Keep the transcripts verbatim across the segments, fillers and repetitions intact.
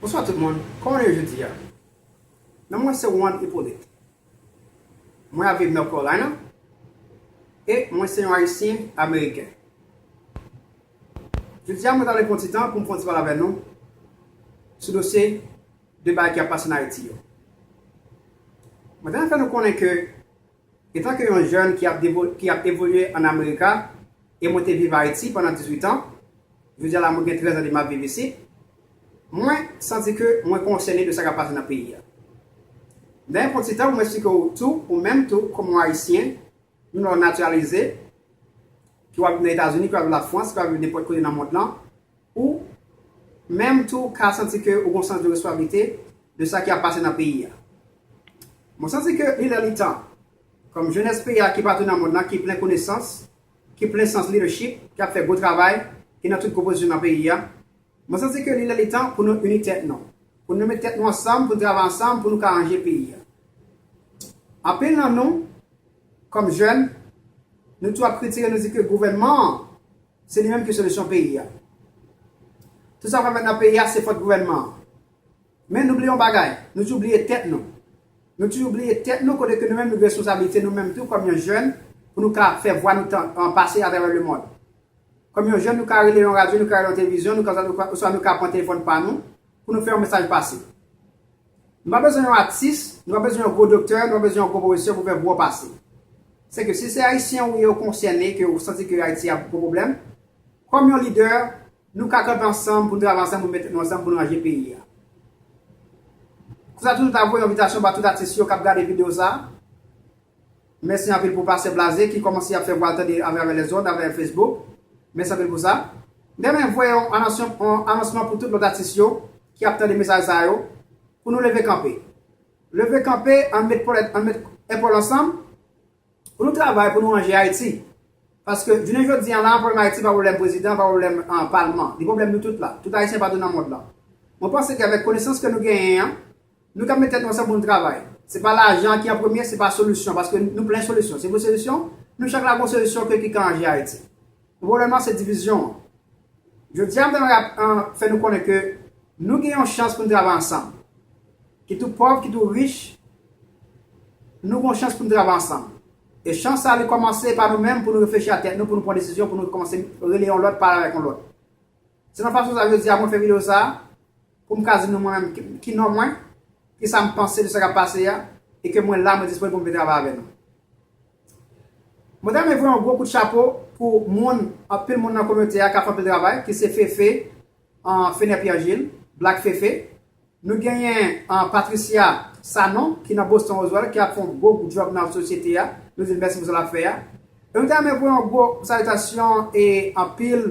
Bonswa tout moun, kòman nou ye jodi a? Non mwen se Juan Hyppolite. Mwen ap viv North Carolina e mwen se yon Ayisyen Ameriken. Jodi a mwen ta vle pran ti tan pou m fè yon ti pale avè nou sou dosye de bagay ki ap pase an Ayiti yo. Mwen ta renmen fè nou konnen ke etan ke yon jèn ki ap devo- ki ap evolye an Amerika e mwen te viv Ayiti pandan dizuit an, jodi a la mwen gen trèz an de m ap viv isit, mwen santi ke mwen konsène de sa k ap pase nan peyi a. Dayè pran ti tan pou mwen eksplike w tou, ou menm tou, kòm yon Ayisyen, nou la w natiralize, ki w ap nan Etazini, ki w ap viv Lafrans, ki w ap viv nenpòt kote nan mond lan, ou menm tou ka santi ke ou gen yon sans de responsablite de sa ki ap pase nan peyi a. Mwen santi ke li lè li tan, kòm jenès peyi a ki patou nan mond lan, ki plen konesans, ki plen sans leadership, ki ap fè gwo travay, ki nan tout gwo pozisyon nan peyi a, mwen santi ke li lè li tan pou nou ini tèt nou, pou nou met tèt nou ansanm, pou nou travay ansanm, pou nou ka ranje peyi a. Anpil nan nou, kòm jèn, nou tou ap kritike, nou di ke gouvènman an, se li menm ki solisyon peyi a. Tout sa k ap fèt nan peyi a, se fòt gouvènman an. Men nou bliye yon bagay, nou toujou bliye tèt nou. Nou toujou bliye tèt nou kote ke nou menm nou gen responsablite nou menm tou kòm yon jèn pou nou ka fè vwa nou tan- an pase atravè lemonn. Kòm yon jèn nou ka rele yon radyo, nou ka rele yon televizyon, nou ka, oswa nou ka pran telefòn pa nou pou nou fè yon mesaj pase. Nou pa bezwen yon atis, nou pa bezwen yon gwo doktè, nou pa bezwen yon gwo pwofesè pou fè vwa w pase. Se ke si se Ayisyen ou ye ou konsène, ke ou santi ke Ayiti ap gwo pwoblèm, kòm yon lidè, nou ka kanpe ansanm pou nou travay ansanm pou nou mete nou ansanm pou nou ranje peyi a. Konsa tou nou ta voye yon envitasyon ba tout atis yo k ap gade videyo sa. Mèsi anpil pou Pastè Blaze ki kòmanse ap fè vwa l tande atravè lèzond, atravè Facebook. Mèsi anpil pou sa. M ta renmen voye yon anonsman, yon anonsman pou tout lòt atis yo ki ap tande mesaj sa yo, pou nou leve kanpe. Leve kanpe, ann met pòl, ann met epòl ansanm, pou nou travay, pou nou ranje Ayiti. Paske jounen jodi an la, pwoblèm Ayiti pa pwoblèm prezidan, pa pwoblèm an, palman. Li pwoblèm nou tout la. Tout Ayisyen patou nan mond lan. Mwen panse ke avèk konesans ke nou genyen an, nou ka met tèt nou ansanm pou nou travay. Se pa lajan ki an premye, se pa solisyon, paske nou plen solisyon. Se pou solisyon, nou chak la gon solisyon ke ki ka ranje Ayiti. Pwoblèm nan se divizyon an. Jodi a, m ta renmen ap- an, fè nou konnen ke nou gen yon chans pou nou travay ansanm. Kit ou pòv, kit ou rich, nou gen yon chans pou nou travay ansanm. E chans sa, li kòmanse pa nou menm pou nou reflechi a tèt nou, pou nou pran desizyon, pou nou kòmanse rele yon lòt, pale avèk yon lòt. Se nan fason sa, jodi a, mwen fè videyo sa, pou m ka di nou mwen menm ki, ki non mwen, ki sa m panse de sa k ap pase a, e ke mwen la, mwen disponib pou m vin travay avè nou. Mwen ta renmen voye yon gwo kout chapo pou moun, anpil moun nan kominote a k ap fè anpil travay, ki se Fefe, an, Fenè Pierre Gilles, Black Fefe. Nou genyen, an, Patricia Sanon, ki nan Boston Roswell, ki ap fè yon gwo job nan sosyete a. Nou di l mèsi pou sa l ap fè a. E nou ta renmen voye yon gwo salitasyon e anpil,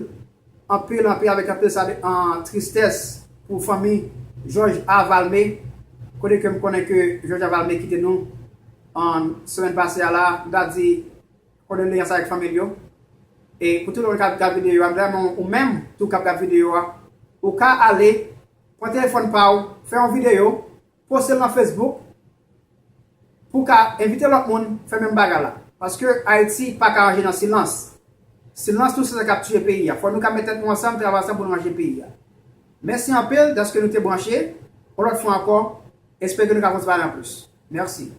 anpil, anpil, avèk anpil sa, an, tristès pou fanmi Georges A. Valmé, kote ke m konnen ke Georges A. Valmé kite nou an semèn pase a la, m ta di kondoleyans avèk fanmi l yo. E pou tout moun k ap gad videyo a, m ta renmen ou menm tou k ap gad videyo a, ou ka ale, pran telefòn pa w, fè yon videyo, poste l nan Facebook, pou w ka envite lòt moun fè menm bagay la. Paske Ayiti pa ka ranje nan silans. Silans tou se sa k ap tiye peyi a. Fò nou ka met tèt nou ansanm, travay ansanm pou nou ranje peyi a. Mèsi anpil dèske nou te branche. Yon lòt fwa ankò, espere ke nou ka kontinye pale anplis. Mèsi.